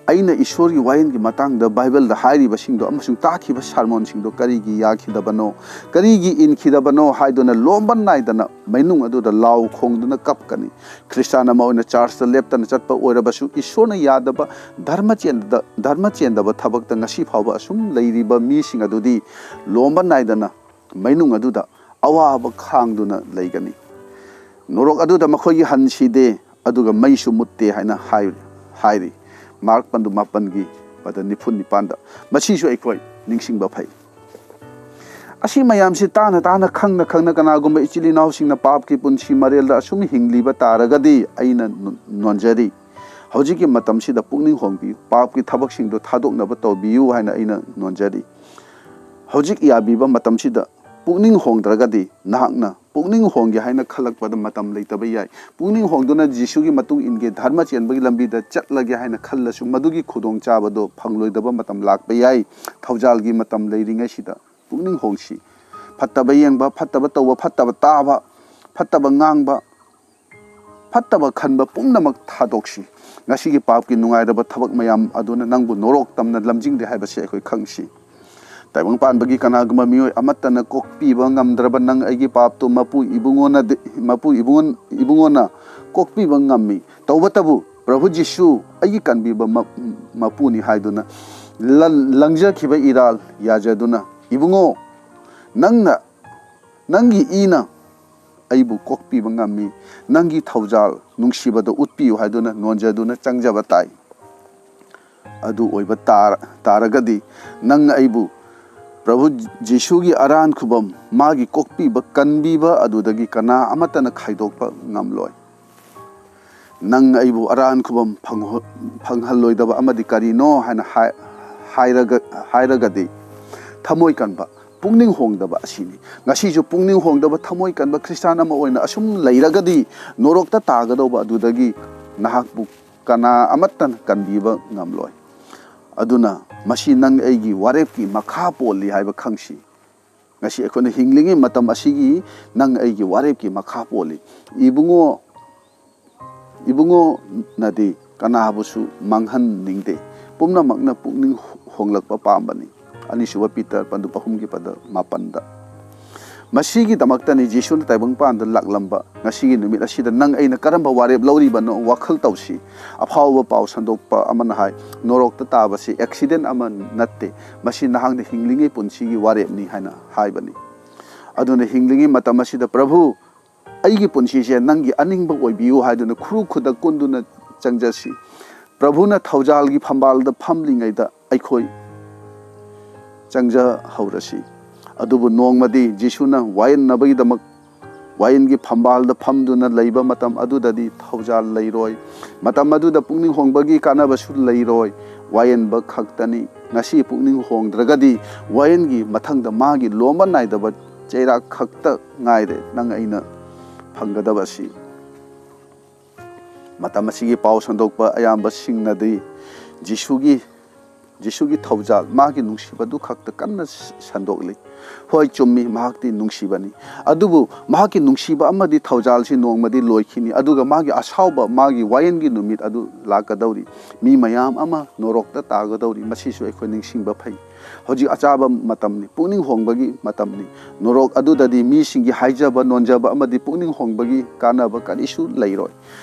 ꯑꯩꯅ ꯏꯁꯣꯔꯒꯤ ꯋꯥꯌꯦꯜꯒꯤ ꯃꯇꯥꯡꯗ ꯕꯥꯏꯕꯜꯗ ꯍꯥꯏꯔꯤꯕꯁꯤꯡꯗꯣ ꯑꯃꯁꯨꯡ ꯇꯥꯈꯤꯕ ꯁꯥꯔꯃꯣꯟꯁꯤꯡꯗꯣ ꯀꯔꯤꯒꯤ ꯌꯥꯈꯤꯗꯕꯅꯣ, ꯀꯔꯤꯒꯤ ꯏꯟꯈꯤꯗꯕꯅꯣ ꯍꯥꯏꯗꯨꯅ ꯂꯣꯝꯕ ꯅꯥꯏꯗꯅ ꯃꯩꯅꯨꯡ ꯑꯗꯨꯗ ꯂꯥꯎ ꯈꯣꯡꯗꯨꯅ ꯀꯞꯀꯅꯤ꯫ ꯈ꯭ꯔꯤꯁꯇꯥꯟ ꯑꯃ ꯑꯣꯏꯅ ꯆꯥꯔꯆꯇ ꯂꯦꯞꯇꯅ ꯆꯠꯄ ꯑꯣꯏꯔꯕꯁꯨ, ꯏꯁꯣꯔꯅ ꯌꯥꯗꯕ ꯙꯔꯃ ꯆꯦꯟꯗ-, ꯙꯔꯃ ꯆꯦꯟꯗꯕ ꯊꯕꯛꯇ ꯉꯁꯤ ꯐꯥꯎꯕ ꯑꯁꯨꯝ ꯂꯩꯔꯤꯕ ꯃꯤꯁꯤꯡ ꯑꯗꯨꯗꯤ ꯂꯣꯝꯕ ꯅꯥꯏꯗꯅ ꯃꯩꯅꯨꯡ ꯑꯗꯨꯗ ꯑꯋꯥꯕ ꯈꯥꯡꯗꯨꯅ ꯂꯩꯒꯅꯤ꯫ ꯅꯣꯔꯣꯛ ꯑꯗꯨꯗ ꯃꯈꯣꯏꯒꯤ ꯍꯟꯁꯤꯗꯦ, ꯑꯗꯨꯒ ꯃꯩꯁꯨ ꯃꯨꯠꯇꯦ ꯍꯥꯏꯅ ꯍꯥꯏ-, ꯍꯥꯏꯔꯤ꯫ ꯃꯥꯔꯛ ꯄꯟꯗꯨ ꯃꯥꯄꯟꯒꯤ ꯄꯗ ꯅꯤꯐꯨ ꯅꯤꯄꯥꯟꯗ꯫ ꯃꯁꯤꯁꯨ ꯑꯩꯈꯣꯏ ꯅꯤꯡꯁꯤꯡꯕ ꯐꯩ꯫ ꯑꯁꯤ ꯃꯌꯥꯝꯁꯤ ꯇꯥꯅ ꯇꯥꯅ, ꯈꯪꯅ ꯈꯪꯅ, ꯀꯅꯥꯒꯨꯝꯕ ꯏꯆꯤꯜ ꯏꯅꯥꯎꯁꯤꯡꯅ ꯄꯥꯞꯀꯤ ꯄꯨꯟꯁꯤ ꯃꯔꯦꯜꯗ ꯑꯁꯨꯝ ꯍꯤꯡꯂꯤꯕ ꯇꯥꯔꯒꯗꯤ, ꯑꯩꯅ ꯅꯣ-, ꯅꯣꯟꯖꯔꯤ, ꯍꯧꯖꯤꯛꯀꯤ ꯃꯇꯝꯁꯤꯗ ꯄꯨꯛꯅꯤꯡ ꯍꯣꯡꯕꯤꯌꯨ, ꯄꯥꯞꯀꯤ ꯊꯕꯛꯁꯤꯡꯗꯨ ꯊꯥꯗꯣꯛꯅꯕ ꯇꯧꯕꯤꯌꯨ ꯍꯥꯏꯅ ꯑꯩꯅ ꯅꯣꯟꯖꯔꯤ꯫ ꯍꯧꯖꯤꯛ ꯌꯥꯕꯤꯕ ꯃꯇꯝꯁꯤꯗ ꯄꯨꯛꯅꯤꯡ ꯍꯣꯡꯗ꯭ꯔꯒꯗꯤ, ꯅꯍꯥꯛꯅ ꯄꯨꯛꯅꯤꯡ ꯍꯣꯡꯒꯦ ꯍꯥꯏꯅ ꯈꯜꯂꯛꯄꯗ ꯃꯇꯝ ꯂꯩꯇꯕ ꯌꯥꯏ꯫ ꯄꯨꯛꯅꯤꯡ ꯍꯣꯡꯗꯨꯅ ꯖꯤꯁꯨꯒꯤ ꯃꯇꯨꯡ ꯏꯟꯒꯦ, ꯙꯔꯃ ꯆꯦꯟꯕꯒꯤ ꯂꯝꯕꯤꯗ ꯆꯠꯂꯒꯦ ꯍꯥꯏꯅ ꯈꯜꯂꯁꯨ, ꯃꯗꯨꯒꯤ ꯈꯨꯗꯣꯡꯆꯥꯕꯗꯣ ꯐꯪꯂꯣꯏꯗꯕ ꯃꯇꯝ ꯂꯥꯛꯄ ꯌꯥꯏ꯫ ꯊꯧꯖꯥꯜꯒꯤ ꯃꯇꯝ ꯂꯩꯔꯤꯉꯩꯁꯤꯗ ꯄꯨꯛꯅꯤꯡ ꯍꯣꯡꯁꯤ꯫ ꯐꯠꯇꯕ ꯌꯦꯡꯕ, ꯐꯠꯇꯕ ꯇꯧꯕ, ꯐꯠꯇꯕ ꯇꯥꯕ, ꯐꯠꯇꯕ ꯉꯥꯡꯕ, ꯐꯠꯇꯕ ꯈꯟꯕ ꯄꯨꯝꯅꯃꯛ ꯊꯥꯗꯣꯛꯁꯤ꯫ ꯉꯁꯤꯒꯤ ꯄꯥꯞꯀꯤ ꯅꯨꯡꯉꯥꯏꯔꯕ ꯊꯕꯛ ꯃꯌꯥꯝ ꯑꯗꯨꯅ ꯅꯪꯕꯨ ꯅꯣꯔꯣꯛ ꯇꯝꯅ ꯂꯝꯖꯤꯡꯗꯦ ꯍꯥꯏꯕꯁꯤ ꯑꯩꯈꯣꯏ ꯈꯪꯁꯤ꯫ ꯇꯥꯏꯕꯪ ꯄꯥꯟꯕꯒꯤ ꯀꯅꯥꯒꯨꯝꯕ ꯃꯤꯑꯣꯏ ꯑꯃꯠꯇꯅ ꯀꯣꯛꯄꯤꯕ ꯉꯝꯗ꯭ꯔꯕ ꯅꯪ ꯑꯩꯒꯤ ꯄꯥꯞꯇꯨ ꯃꯄꯨ ꯏꯕꯨꯡꯉꯣꯅꯗꯤ, ꯃꯄꯨ ꯏꯕꯨꯡꯉꯣ-, ꯏꯕꯨꯡꯉꯣꯅ ꯀꯣꯛꯄꯤꯕ ꯉꯝꯃꯤ꯫ ꯇꯧꯕꯇꯕꯨ ꯄ꯭ꯔꯚꯨ ꯖꯤꯁꯨ ꯑꯩꯒꯤ ꯀꯟꯕꯤꯕ ꯃ-, ꯃꯄꯨꯅꯤ ꯍꯥꯏꯗꯨꯅ ꯂ-, ꯂꯪꯖꯈꯤꯕ ꯏꯔꯥꯜ ꯌꯥꯖꯗꯨꯅ, ꯏꯕꯨꯡꯉꯣ, ꯅꯪꯅ, ꯅꯪꯒꯤ ꯏꯅ ꯑꯩꯕꯨ ꯀꯣꯛꯄꯤꯕ ꯉꯝꯃꯤ꯫ ꯅꯪꯒꯤ ꯊꯧꯖꯥꯜ ꯅꯨꯡꯁꯤꯕꯗ ꯎꯠꯄꯤꯌꯨ ꯍꯥꯏꯗꯨꯅ ꯅꯣꯟꯖꯗꯨꯅ ꯆꯪꯖꯕ ꯇꯥꯏ꯫ ꯑꯗꯨ ꯑꯣꯏꯕ ꯇꯥꯔ-, ꯇꯥꯔꯒꯗꯤ ꯅꯪ ꯑꯩꯕꯨ ꯄ꯭ꯔꯚꯨ ꯖꯤꯁꯨꯒꯤ ꯑꯔꯥꯟ ꯈꯨꯕꯝ, ꯃꯥꯒꯤ ꯀꯣꯛꯄꯤꯕ, ꯀꯟꯕꯤꯕ ꯑꯗꯨꯗꯒꯤ ꯀꯅꯥ ꯑꯃꯠꯇꯅ ꯈꯥꯏꯗꯣꯛꯄ ꯉꯝꯂꯣꯏ꯫ ꯅꯪ ꯑꯩꯕꯨ ꯑꯔꯥꯟ ꯈꯨꯕꯝ ꯐꯪꯍ-, ꯐꯪꯍꯜꯂꯣꯏꯗꯕ ꯑꯃꯗꯤ ꯀꯔꯤꯅꯣ ꯍꯥꯏꯅ ꯍꯥꯏ-, ꯍꯥꯏꯔꯒ-, ꯍꯥꯏꯔꯒꯗꯤ ꯊꯃꯣꯏ ꯀꯟꯕ, ꯄꯨꯛꯅꯤꯡ ꯍꯣꯡꯗꯕ ꯑꯁꯤꯅꯤ꯫ ꯉꯁꯤꯁꯨ ꯄꯨꯛꯅꯤꯡ ꯍꯣꯡꯗꯕ, ꯊꯃꯣꯏ ꯀꯟꯕ ꯈ꯭ꯔꯤꯁꯇꯥꯟ ꯑꯃ ꯑꯣꯏꯅ ꯑꯁꯨꯝ ꯂꯩꯔꯒꯗꯤ ꯅꯣꯔꯣꯛꯇ ꯇꯥꯒꯗꯧꯕ ꯑꯗꯨꯗꯒꯤ ꯅꯍꯥꯛꯄꯨ ꯀꯅꯥ ꯑꯃꯠꯇꯅ ꯀꯟꯕꯤꯕ ꯉꯝꯂꯣꯏ꯫ ꯑꯗꯨꯅ ꯃꯁꯤ ꯅꯪ ꯑꯩꯒꯤ ꯋꯥꯔꯦꯞꯀꯤ ꯃꯈꯥ ꯄꯣꯜꯂꯤ ꯍꯥꯏꯕ ꯈꯪꯁꯤ꯫ ꯉꯁꯤ ꯑꯩꯈꯣꯏꯅ ꯍꯤꯡꯂꯤꯉꯩ ꯃꯇꯝ ꯑꯁꯤꯒꯤ ꯅꯪ ꯑꯩꯒꯤ ꯋꯥꯔꯦꯞꯀꯤ ꯃꯈꯥ ꯄꯣꯜꯂꯤ꯫ ꯏꯕꯨꯡꯉꯣ, ꯏꯕꯨꯡꯉꯣꯅꯗꯤ ꯀꯅꯥꯕꯨꯁꯨ ꯃꯥꯡꯍꯟꯅꯤꯡꯗꯦ꯫ ꯄꯨꯝꯅꯃꯛꯅ ꯄꯨꯛꯅꯤꯡ ꯍꯣꯡꯂꯛꯄ ꯄꯥꯝꯕꯅꯤ꯫ ꯑꯅꯤꯁꯨꯕ ꯄꯤꯇꯔ ꯄꯟꯗꯨꯞ ꯑꯍꯨꯝꯒꯤ ꯄꯗ ꯃꯥꯄꯟꯗ꯫ ꯃꯁꯤꯒꯤꯗꯃꯛꯇꯅꯤ ꯖꯤꯁꯨꯅ ꯇꯥꯏꯕꯪꯄꯥꯟꯗ ꯂꯥꯛꯂꯝꯕ꯫ ꯉꯁꯤꯒꯤ ꯅꯨꯃꯤꯠ ꯑꯁꯤꯗ ꯅꯪ ꯑꯩꯅ ꯀꯔꯝꯕ ꯋꯥꯔꯦꯞ ꯂꯧꯔꯤꯕꯅꯣ ꯋꯥꯈꯜ ꯇꯧꯁꯤ꯫ ꯑꯐꯥꯎꯕ ꯄꯥꯎ ꯁꯟꯗꯣꯛꯄ ꯑꯃꯅ ꯍꯥꯏ, ꯅꯣꯔꯣꯛꯇ ꯇꯥꯕꯁꯤ ꯑꯦꯛꯁꯤꯗꯦꯟ ꯑꯃ ꯅꯠꯇꯦ, ꯃꯁꯤ ꯅꯍꯥꯛꯅ ꯍꯤꯡꯂꯤꯉꯩ ꯄꯨꯟꯁꯤꯒꯤ ꯋꯥꯔꯦꯞꯅꯤ ꯍꯥꯏꯅ ꯍꯥꯏꯕꯅꯤ꯫ ꯑꯗꯨꯅ ꯍꯤꯡꯂꯤꯉꯩ ꯃꯇꯝ ꯑꯁꯤꯗ, "ꯄ꯭ꯔꯚꯨ, ꯑꯩꯒꯤ ꯄꯨꯟꯁꯤꯁꯦ ꯅꯪꯒꯤ ꯑꯅꯤꯡꯕ ꯑꯣꯏꯕꯤꯌꯨ" ꯍꯥꯏꯗꯨꯅ ꯈꯨꯔꯨ ꯈꯨꯗꯛ ꯀꯨꯟꯗꯨꯅ ꯆꯪꯖꯁꯤ꯫ ꯄ꯭ꯔꯚꯨꯅ ꯊꯧꯖꯥꯜꯒꯤ ꯐꯝꯕꯥꯜꯗ ꯐꯝꯂꯤꯉꯩꯗ ꯑꯩꯈꯣꯏ ꯆꯪꯖꯍꯧꯔꯁꯤ꯫ ꯑꯗꯨꯕꯨ ꯅꯣꯡꯃꯗꯤ ꯖꯤꯁꯨꯅ ꯋꯥꯌꯦꯟꯅꯕꯒꯤꯗꯃꯛ ꯋꯥꯌꯦꯟꯒꯤ ꯐꯝꯕꯥꯜꯗ ꯐꯝꯗꯨꯅ ꯂꯩꯕ ꯃꯇꯝ ꯑꯗꯨꯗꯗꯤ ꯊꯧꯖꯥꯜ ꯂꯩꯔꯣꯏ꯫ ꯃꯇꯝ ꯑꯗꯨꯗ ꯄꯨꯛꯅꯤꯡ ꯍꯣꯡꯕꯒꯤ ꯀꯥꯟꯅꯕꯁꯨ ꯂꯩꯔꯣꯏ꯫ ꯋꯥꯌꯦꯟꯕ ꯈꯛꯇꯅꯤ꯫ ꯉꯁꯤ ꯄꯨꯛꯅꯤꯡ ꯍꯣꯡꯗ꯭ꯔꯒꯗꯤ ꯋꯥꯌꯦꯟꯒꯤ ꯃꯊꯪꯗ ꯃꯥꯒꯤ ꯂꯣꯝꯕ ꯅꯥꯏꯗꯕ ꯆꯩꯔꯥꯛ ꯈꯛꯇ ꯉꯥꯏꯔꯦ ꯅꯪ ꯑꯩꯅ ꯐꯪꯒꯗꯕ ꯑꯁꯤ꯫ ꯃꯇꯝ ꯑꯁꯤꯒꯤ ꯄꯥꯎ ꯁꯟꯗꯣꯛꯄ ꯑꯌꯥꯝꯕꯁꯤꯡꯅꯗꯤ ꯖꯤꯁꯨꯒꯤ, ꯖꯤꯁꯨꯒꯤ ꯊꯧꯖꯥꯜ, ꯃꯥꯒꯤ ꯅꯨꯡꯁꯤꯕꯗꯨ ꯈꯛꯇ ꯀꯟꯅ ꯁꯟꯗꯣꯛꯂꯤ꯫ ꯍꯣꯏ, ꯆꯨꯝꯃꯤ, ꯃꯍꯥꯛꯇꯤ ꯅꯨꯡꯁꯤꯕꯅꯤ꯫ ꯑꯗꯨꯕꯨ ꯃꯍꯥꯛꯀꯤ ꯅꯨꯡꯁꯤꯕ ꯑꯃꯗꯤ ꯊꯧꯖꯥꯜꯁꯤ ꯅꯣꯡꯃꯗꯤ ꯂꯣꯏꯈꯤꯅꯤ, ꯑꯗꯨꯒ ꯃꯥꯒꯤ ꯑꯁꯥꯎꯕ, ꯃꯥꯒꯤ ꯋꯥꯌꯦꯜꯒꯤ ꯅꯨꯃꯤꯠ ꯑꯗꯨ ꯂꯥꯛꯀꯗꯧꯔꯤ꯫ ꯃꯤ ꯃꯌꯥꯝ ꯑꯃ ꯅꯣꯔꯣꯛꯇ ꯇꯥꯒꯗꯧꯔꯤ꯫ ꯃꯁꯤꯁꯨ ꯑꯩꯈꯣꯏ ꯅꯤꯡꯁꯤꯡꯕ ꯐꯩ꯫ ꯍꯧꯖꯤꯛ ꯑꯆꯥꯕ ꯃꯇꯝꯅꯤ, ꯄꯨꯛꯅꯤꯡ ꯍꯣꯡꯕꯒꯤ ꯃꯇꯝꯅꯤ꯫ ꯅꯣꯔꯣꯛ ꯑꯗꯨꯗꯗꯤ ꯃꯤꯁꯤꯡꯒꯤ ꯍꯥꯏꯖꯕ, ꯅꯣꯟꯖꯕ ꯑꯃꯗꯤ ꯄꯨꯛꯅꯤꯡ ꯍꯣꯡꯕꯒꯤ ꯀꯥꯟꯅꯕ ꯀꯔꯤꯁꯨ ꯂꯩꯔꯣꯏ꯫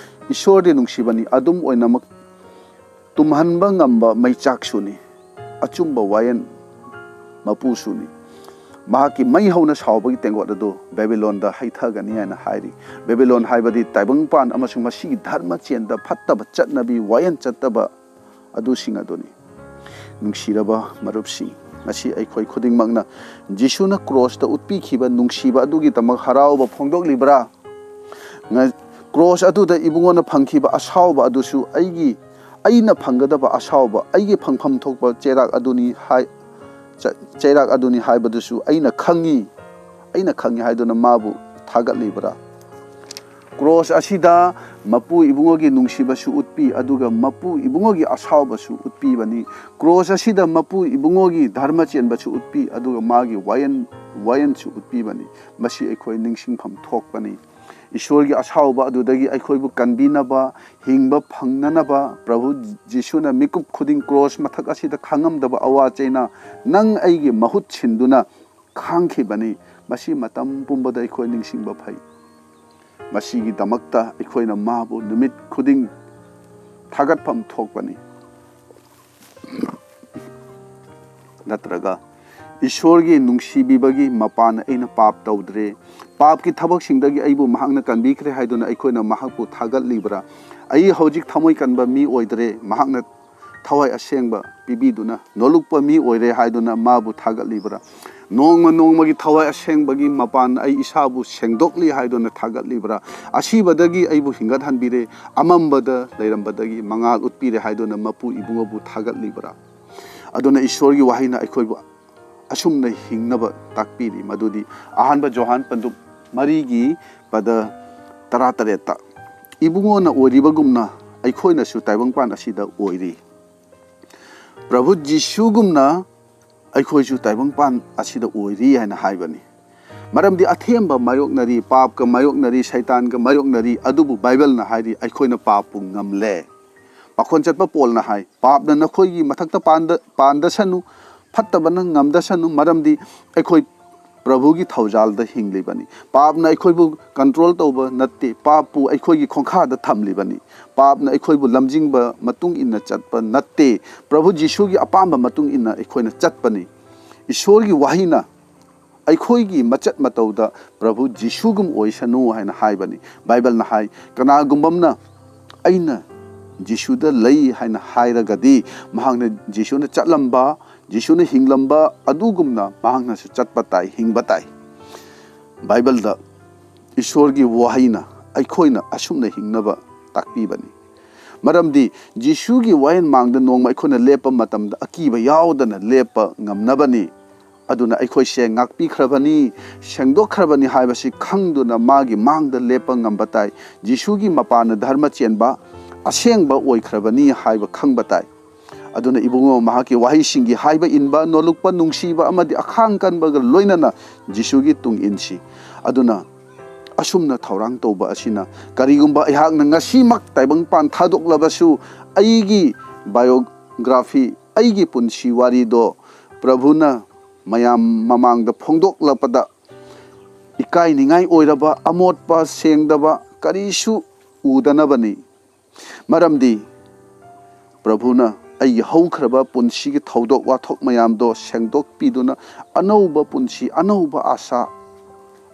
ꯏꯁꯣꯔꯗꯤ ꯅꯨꯡꯁꯤꯕꯅꯤ, ꯑꯗꯨꯝ ꯑꯣꯏꯅꯃꯛ ꯇꯨꯝꯍꯟꯕ ꯉꯝꯕ ꯃꯩꯆꯥꯛꯁꯨꯅꯤ, ꯑꯆꯨꯝꯕ ꯋꯥꯌꯦꯜ ꯃꯄꯨꯁꯨꯅꯤ꯫ ꯃꯍꯥꯛꯀꯤ ꯃꯩ ꯍꯧꯅ ꯁꯥꯎꯕꯒꯤ ꯇꯦꯡꯀꯣꯠ ꯑꯗꯨ ꯕꯦꯕꯤꯂꯣꯟꯗ ꯍꯩꯊꯒꯅꯤ ꯍꯥꯏꯅ ꯍꯥꯏꯔꯤ꯫ ꯕꯦꯕꯤꯂꯣꯟ ꯍꯥꯏꯕꯗꯤ ꯇꯥꯏꯕꯪꯄꯥꯟ ꯑꯃꯁꯨꯡ ꯃꯁꯤꯒꯤ ꯙꯔꯃ ꯆꯦꯟꯗ, ꯐꯠꯇꯕ ꯆꯠꯅꯕꯤ, ꯋꯥꯌꯦꯜ ꯆꯠꯇꯕ ꯑꯗꯨꯁꯤꯡ ꯑꯗꯨꯅꯤ꯫ ꯅꯨꯡꯁꯤꯔꯕ ꯃꯔꯨꯞꯁꯤꯡ, ꯉꯁꯤ ꯑꯩꯈꯣꯏ ꯈꯨꯗꯤꯡꯃꯛꯅ ꯖꯤꯁꯨꯅ ꯀ꯭ꯔꯣꯁꯇ ꯎꯠꯄꯤꯈꯤꯕ ꯅꯨꯡꯁꯤꯕ ꯑꯗꯨꯒꯤꯗꯃꯛ ꯍꯔꯥꯎꯕ ꯐꯣꯡꯗꯣꯛꯂꯤꯕ꯭ꯔꯥ? ꯉ-, ꯀ꯭ꯔꯣꯁ ꯑꯗꯨꯗ ꯏꯕꯨꯡꯉꯣꯅ ꯐꯪꯈꯤꯕ ꯑꯁꯥꯎꯕ ꯑꯗꯨꯁꯨ ꯑꯩꯒꯤ, ꯑꯩꯅ ꯐꯪꯒꯗꯕ ꯑꯁꯥꯎꯕ, ꯑꯩꯒꯤ ꯐꯪꯐꯝ ꯊꯣꯛꯄ ꯆꯩꯔꯥꯛ ꯑꯗꯨꯅꯤ ꯍꯥꯏ-, ꯆ-, ꯆꯩꯔꯥꯛ ꯑꯗꯨꯅꯤ ꯍꯥꯏꯕꯗꯨꯁꯨ ꯑꯩꯅ ꯈꯪꯉꯤ, ꯑꯩꯅ ꯈꯪꯉꯤ ꯍꯥꯏꯗꯨꯅ ꯃꯥꯕꯨ ꯊꯥꯒꯠꯂꯤꯕ꯭ꯔꯥ? ꯀ꯭ꯔꯣꯁ ꯑꯁꯤꯗ ꯃꯄꯨ ꯏꯕꯨꯡꯉꯣꯒꯤ ꯅꯨꯡꯁꯤꯕꯁꯨ ꯎꯠꯄꯤ, ꯑꯗꯨꯒ ꯃꯄꯨ ꯏꯕꯨꯡꯉꯣꯒꯤ ꯑꯁꯥꯎꯕꯁꯨ ꯎꯠꯄꯤꯕꯅꯤ꯫ ꯀ꯭ꯔꯣꯁ ꯑꯁꯤꯗ ꯃꯄꯨ ꯏꯕꯨꯡꯉꯣꯒꯤ ꯙꯔꯃ ꯆꯦꯟꯕꯁꯨ ꯎꯠꯄꯤ, ꯑꯗꯨꯒ ꯃꯥꯒꯤ ꯋꯥꯌꯦꯟ, ꯋꯥꯌꯦꯟꯁꯨ ꯎꯠꯄꯤꯕꯅꯤ꯫ ꯃꯁꯤ ꯑꯩꯈꯣꯏ ꯅꯤꯡꯁꯤꯡꯐꯝ ꯊꯣꯛꯄꯅꯤ꯫ ꯏꯁꯣꯔꯒꯤ ꯑꯁꯥꯎꯕ ꯑꯗꯨꯗꯒꯤ ꯑꯩꯈꯣꯏꯕꯨ ꯀꯟꯕꯤꯅꯕ, ꯍꯤꯡꯕ ꯐꯪꯅꯅꯕ ꯄ꯭ꯔꯚꯨ ꯖꯤꯁꯨꯅ ꯃꯤꯀꯨꯞ ꯈꯨꯗꯤꯡ ꯀ꯭ꯔꯣꯁ ꯃꯊꯛ ꯑꯁꯤꯗ ꯈꯥꯡꯉꯝꯗꯕ ꯑꯋꯥ ꯆꯩꯅ ꯅꯪ ꯑꯩꯒꯤ ꯃꯍꯨꯠ ꯁꯤꯟꯗꯨꯅ ꯈꯥꯡꯈꯤꯕꯅꯤ꯫ ꯃꯁꯤ ꯃꯇꯝ ꯄꯨꯝꯕꯗ ꯑꯩꯈꯣꯏ ꯅꯤꯡꯁꯤꯡꯕ ꯐꯩ꯫ ꯃꯁꯤꯒꯤꯗꯃꯛꯇ ꯑꯩꯈꯣꯏꯅ ꯃꯥꯕꯨ ꯅꯨꯃꯤꯠ ꯈꯨꯗꯤꯡ ꯊꯥꯒꯠꯐꯝ ꯊꯣꯛꯄꯅꯤ꯫ ꯅꯠꯇ꯭ꯔꯒ ꯏꯁꯣꯔꯒꯤ ꯅꯨꯡꯁꯤꯕꯤꯕꯒꯤ ꯃꯄꯥꯟ ꯑꯩꯅ ꯄꯥꯞ ꯇꯧꯗ꯭ꯔꯦ, ꯄꯥꯞꯀꯤ ꯊꯕꯛꯁꯤꯡꯗꯒꯤ ꯑꯩꯕꯨ ꯃꯍꯥꯛꯅ ꯀꯟꯕꯤꯈ꯭ꯔꯦ ꯍꯥꯏꯗꯨꯅ ꯑꯩꯈꯣꯏꯅ ꯃꯍꯥꯛꯄꯨ ꯊꯥꯒꯠꯂꯤꯕ꯭ꯔꯥ? ꯑꯩ ꯍꯧꯖꯤꯛ ꯊꯃꯣꯏ ꯀꯟꯕ ꯃꯤ ꯑꯣꯏꯗ꯭ꯔꯦ, ꯃꯍꯥꯛꯅ ꯊꯋꯥꯏ ꯑꯁꯦꯡꯕ ꯄꯤꯕꯤꯗꯨꯅ ꯅꯣꯂꯨꯛꯄ ꯃꯤ ꯑꯣꯏꯔꯦ ꯍꯥꯏꯗꯨꯅ ꯃꯥꯕꯨ ꯊꯥꯒꯠꯂꯤꯕ꯭ꯔꯥ? ꯅꯣꯡꯃ ꯅꯣꯡꯃꯒꯤ ꯊꯋꯥꯏ ꯑꯁꯦꯡꯕꯒꯤ ꯃꯄꯥꯟ ꯑꯩ ꯏꯁꯥꯕꯨ ꯁꯦꯡꯗꯣꯛꯂꯤ ꯍꯥꯏꯗꯨꯅ ꯊꯥꯒꯠꯂꯤꯕ꯭ꯔꯥ? ꯑꯁꯤꯕꯗꯒꯤ ꯑꯩꯕꯨ ꯍꯤꯡꯒꯠꯍꯟꯕꯤꯔꯦ, ꯑꯃꯝꯕꯗ ꯂꯩꯔꯝꯕꯗꯒꯤ ꯃꯉꯥꯜ ꯎꯠꯄꯤꯔꯦ ꯍꯥꯏꯗꯨꯅ ꯃꯄꯨ ꯏꯕꯨꯡꯉꯣꯕꯨ ꯊꯥꯒꯠꯂꯤꯕ꯭ꯔꯥ? ꯑꯗꯨꯅ ꯏꯁꯣꯔꯒꯤ ꯋꯥꯍꯩꯅ ꯑꯩꯈꯣꯏꯕꯨ ꯑꯁꯨꯝꯅ ꯍꯤꯡꯅꯕ ꯇꯥꯛꯄꯤꯔꯤ, ꯃꯗꯨꯗꯤ ꯑꯍꯥꯟꯕ ꯖꯣꯍꯥꯟ ꯄꯟꯗꯨꯞ ꯃꯔꯤꯒꯤ ꯄꯗ ꯇꯔꯥꯇꯔꯦꯠꯇ, "ꯏꯕꯨꯡꯉꯣꯅ ꯑꯣꯏꯔꯤꯕꯒꯨꯝꯅ ꯑꯩꯈꯣꯏꯅꯁꯨ ꯇꯥꯏꯕꯪꯄꯥꯟ ꯑꯁꯤꯗ ꯑꯣꯏꯔꯤ"꯫ ꯄ꯭ꯔꯚꯨ ꯖꯤꯁꯨꯒꯨꯝꯅ ꯑꯩꯈꯣꯏꯁꯨ ꯇꯥꯏꯕꯪꯄꯥꯟ ꯑꯁꯤꯗ ꯑꯣꯏꯔꯤ ꯍꯥꯏꯅ ꯍꯥꯏꯕꯅꯤ꯫ ꯃꯔꯝꯗꯤ ꯑꯊꯦꯝꯕ ꯃꯥꯌꯣꯛꯅꯔꯤ, ꯄꯥꯞꯀ ꯃꯥꯌꯣꯛꯅꯔꯤ, ꯁꯩꯇꯥꯟꯒ ꯃꯥꯌꯣꯛꯅꯔꯤ, ꯑꯗꯨꯕꯨ ꯕꯥꯏꯕꯜꯅ ꯍꯥꯏꯔꯤ ꯑꯩꯈꯣꯏꯅ ꯄꯥꯞꯄꯨ ꯉꯝꯂꯦ꯫ ꯄꯥꯈꯣꯟ ꯆꯠꯄ ꯄꯣꯜꯅ ꯍꯥꯏ, "ꯄꯥꯞꯅ ꯅꯈꯣꯏꯒꯤ ꯃꯊꯛꯇ ꯄꯥꯟꯗ-, ꯄꯥꯟꯗꯁꯅꯨ, ꯐꯠꯇꯕꯅ ꯉꯝꯗꯁꯅꯨ, ꯃꯔꯝꯗꯤ ꯑꯩꯈꯣꯏ ꯄ꯭ꯔꯚꯨꯒꯤ ꯊꯧꯖꯥꯜꯗ ꯍꯤꯡꯂꯤꯕꯅꯤ꯫ ꯄꯥꯞꯅ ꯑꯩꯈꯣꯏꯕꯨ ꯀꯟꯇ꯭ꯔꯣꯜ ꯇꯧꯕ ꯅꯠꯇꯦ, ꯄꯥꯞꯄꯨ ꯑꯩꯈꯣꯏꯒꯤ ꯈꯣꯡꯈꯥꯗ ꯊꯝꯂꯤꯕꯅꯤ꯫ ꯄꯥꯞꯅ ꯑꯩꯈꯣꯏꯕꯨ ꯂꯝꯖꯤꯡꯕ ꯃꯇꯨꯡ ꯏꯟꯅ ꯆꯠꯄ ꯅꯠꯇꯦ, ꯄ꯭ꯔꯚꯨ ꯖꯤꯁꯨꯒꯤ ꯑꯄꯥꯝꯕ ꯃꯇꯨꯡ ꯏꯟꯅ ꯑꯩꯈꯣꯏꯅ ꯆꯠꯄꯅꯤ"꯫ ꯏꯁꯣꯔꯒꯤ ꯋꯥꯍꯩꯅ ꯑꯩꯈꯣꯏꯒꯤ ꯃꯆꯠ ꯃꯇꯧꯗ ꯄ꯭ꯔꯚꯨ ꯖꯤꯁꯨꯒꯨꯝ ꯑꯣꯏꯁꯅꯨ ꯍꯥꯏꯅ ꯍꯥꯏꯕꯅꯤ꯫ ꯕꯥꯏꯕꯜꯅ ꯍꯥꯏ, "ꯀꯅꯥꯒꯨꯝꯕ ꯑꯃꯅ ꯑꯩꯅ ꯖꯤꯁꯨꯗ ꯂꯩ ꯍꯥꯏꯅ ꯍꯥꯏꯔꯒꯗꯤ, ꯃꯍꯥꯛꯅ ꯖꯤꯁꯨꯅ ꯆꯠꯂꯝꯕ, ꯖꯤꯁꯨꯅ ꯍꯤꯡꯂꯝꯕ ꯑꯗꯨꯒꯨꯝꯅ ꯃꯍꯥꯛꯅꯁꯨ ꯆꯠꯄ ꯇꯥꯏ, ꯍꯤꯡꯕ ꯇꯥꯏ"꯫ ꯕꯥꯏꯕꯜꯗ ꯏꯁꯣꯔꯒꯤ ꯋꯥꯍꯩꯅ ꯑꯩꯈꯣꯏꯅ ꯑꯁꯨꯝꯅ ꯍꯤꯡꯅꯕ ꯇꯥꯛꯄꯤꯕꯅꯤ꯫ ꯃꯔꯝꯗꯤ ꯖꯤꯁꯨꯒꯤ ꯋꯥꯌꯦꯟ ꯃꯥꯡꯗ ꯅꯣꯡꯃ ꯑꯩꯈꯣꯏꯅ ꯂꯦꯞꯄ ꯃꯇꯝꯗ ꯑꯀꯤꯕ ꯌꯥꯎꯗꯅ ꯂꯦꯞꯄ ꯉꯝꯅꯕꯅꯤ꯫ ꯑꯗꯨꯅ ꯑꯩꯈꯣꯏꯁꯦ ꯉꯥꯛꯄꯤꯈ꯭ꯔꯕꯅꯤ, ꯁꯦꯡꯗꯣꯛꯈ꯭ꯔꯕꯅꯤ ꯍꯥꯏꯕꯁꯤ ꯈꯪꯗꯨꯅ ꯃꯥꯒꯤ ꯃꯥꯡꯗ ꯂꯦꯞꯄ ꯉꯝꯕ ꯇꯥꯏ꯫ ꯖꯤꯁꯨꯒꯤ ꯃꯄꯥꯟꯅ ꯙꯔꯃ ꯆꯦꯟꯕ ꯑꯁꯦꯡꯕ ꯑꯣꯏꯈ꯭ꯔꯕꯅꯤ ꯍꯥꯏꯕ ꯈꯪꯕ ꯇꯥꯏ꯫ ꯑꯗꯨꯅ ꯏꯕꯨꯡꯉꯣ, ꯃꯍꯥꯛꯀꯤ ꯋꯥꯍꯩꯁꯤꯡꯒꯤ ꯍꯥꯏꯕ ꯏꯟꯕ, ꯅꯣꯜꯂꯨꯛꯄ, ꯅꯨꯡꯁꯤꯕ ꯑꯃꯗꯤ ꯑꯈꯥꯡ ꯀꯟꯕꯒ ꯂꯣꯏꯅꯅ ꯖꯤꯁꯨꯒꯤ ꯇꯨꯡ ꯏꯟꯁꯤ꯫ ꯑꯗꯨꯅ ꯑꯁꯨꯝꯅ ꯊꯧꯔꯥꯡ ꯇꯧꯕ ꯑꯁꯤꯅ, ꯀꯔꯤꯒꯨꯝꯕ ꯑꯩꯍꯥꯛꯅ ꯉꯁꯤꯃꯛ ꯇꯥꯏꯕꯪꯄꯥꯟ ꯊꯥꯗꯣꯛꯂꯕꯁꯨ, ꯑꯩꯒꯤ ꯕꯥꯏꯑꯣꯒ꯭ꯔꯥꯐꯤ, ꯑꯩꯒꯤ ꯄꯨꯟꯁꯤ ꯋꯥꯔꯤꯗꯣ ꯄ꯭ꯔꯚꯨꯅ ꯃꯌꯥꯝ ꯃꯃꯥꯡꯗ ꯐꯣꯡꯗꯣꯛꯂꯛꯄꯗ ꯏꯀꯥꯏꯅꯤꯡꯉꯥꯏ ꯑꯣꯏꯔꯕ, ꯑꯃꯣꯠꯄ, ꯁꯦꯡꯗꯕ ꯀꯔꯤꯁꯨ ꯎꯗꯅꯕꯅꯤ꯫ ꯃꯔꯝꯗꯤ ꯄ꯭ꯔꯚꯨꯅ ꯑꯩꯒꯤ ꯍꯧꯈ꯭ꯔꯕ ꯄꯨꯟꯁꯤꯒꯤ ꯊꯧꯗꯣꯛ ꯋꯥꯊꯣꯛ ꯃꯌꯥꯝꯗꯣ ꯁꯦꯡꯗꯣꯛꯄꯤꯗꯨꯅ ꯑꯅꯧꯕ ꯄꯨꯟꯁꯤ, ꯑꯅꯧꯕ ꯑꯥꯁꯥ,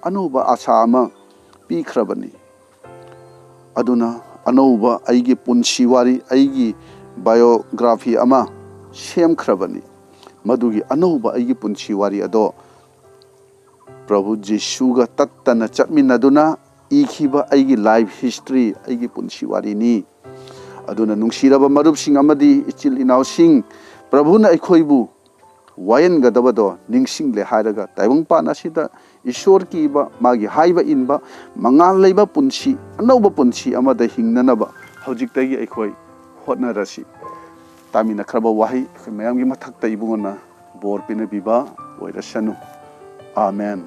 ꯑꯅꯧꯕ ꯑꯥꯁꯥ ꯑꯃ ꯄꯤꯈ꯭ꯔꯕꯅꯤ꯫ ꯑꯗꯨꯅ ꯑꯅꯧꯕ ꯑꯩꯒꯤ ꯄꯨꯟꯁꯤ ꯋꯥꯔꯤ, ꯑꯩꯒꯤ ꯕꯥꯏꯑꯣꯒ꯭ꯔꯥꯐꯤ ꯑꯃ ꯁꯦꯝꯈ꯭ꯔꯕꯅꯤ꯫ ꯃꯗꯨꯒꯤ ꯑꯅꯧꯕ ꯑꯩꯒꯤ ꯄꯨꯟꯁꯤ ꯋꯥꯔꯤ ꯑꯗꯣ ꯄ꯭ꯔꯚꯨ ꯖꯤꯁꯨꯒ ꯇꯠꯇꯅ ꯆꯠꯃꯤꯟꯅꯗꯨꯅ ꯏꯈꯤꯕ ꯑꯩꯒꯤ ꯂꯥꯏꯐ ꯍꯤꯁꯇ꯭ꯔꯤ, ꯑꯩꯒꯤ ꯄꯨꯟꯁꯤ ꯋꯥꯔꯤꯅꯤ꯫ ꯑꯗꯨꯅ ꯅꯨꯡꯁꯤꯔꯕ ꯃꯔꯨꯞꯁꯤꯡ ꯑꯃꯗꯤ ꯏꯆꯤꯜ ꯏꯅꯥꯎꯁꯤꯡ, ꯄ꯭ꯔꯚꯨꯅ ꯑꯩꯈꯣꯏꯕꯨ ꯋꯥꯌꯦꯟꯒꯗꯕꯗꯣ ꯅꯤꯡꯁꯤꯡꯂꯦ ꯍꯥꯏꯔꯒ, ꯇꯥꯏꯕꯪꯄꯥꯟ ꯑꯁꯤꯗ ꯏꯁꯣꯔ ꯀꯤꯕ, ꯃꯥꯒꯤ ꯍꯥꯏꯕ ꯏꯟꯕ, ꯃꯉꯥꯜ ꯂꯩꯕ ꯄꯨꯟꯁꯤ, ꯑꯅꯧꯕ ꯄꯨꯟꯁꯤ ꯑꯃꯗ ꯍꯤꯡꯅꯅꯕ ꯍꯧꯖꯤꯛꯇꯒꯤ ꯑꯩꯈꯣꯏ ꯍꯣꯠꯅꯔꯁꯤ꯫ ꯇꯥꯃꯤꯟꯅꯈ꯭ꯔꯕ ꯋꯥꯍꯩ ꯑꯩꯈꯣꯏ ꯃꯌꯥꯝꯒꯤ ꯃꯊꯛꯇ ꯏꯕꯨꯡꯉꯣꯅ ꯕꯣꯔ ꯄꯤꯅꯕꯤꯕ ꯑꯣꯏꯔꯁꯅꯨ꯫ ꯑꯥꯃꯦꯟ꯫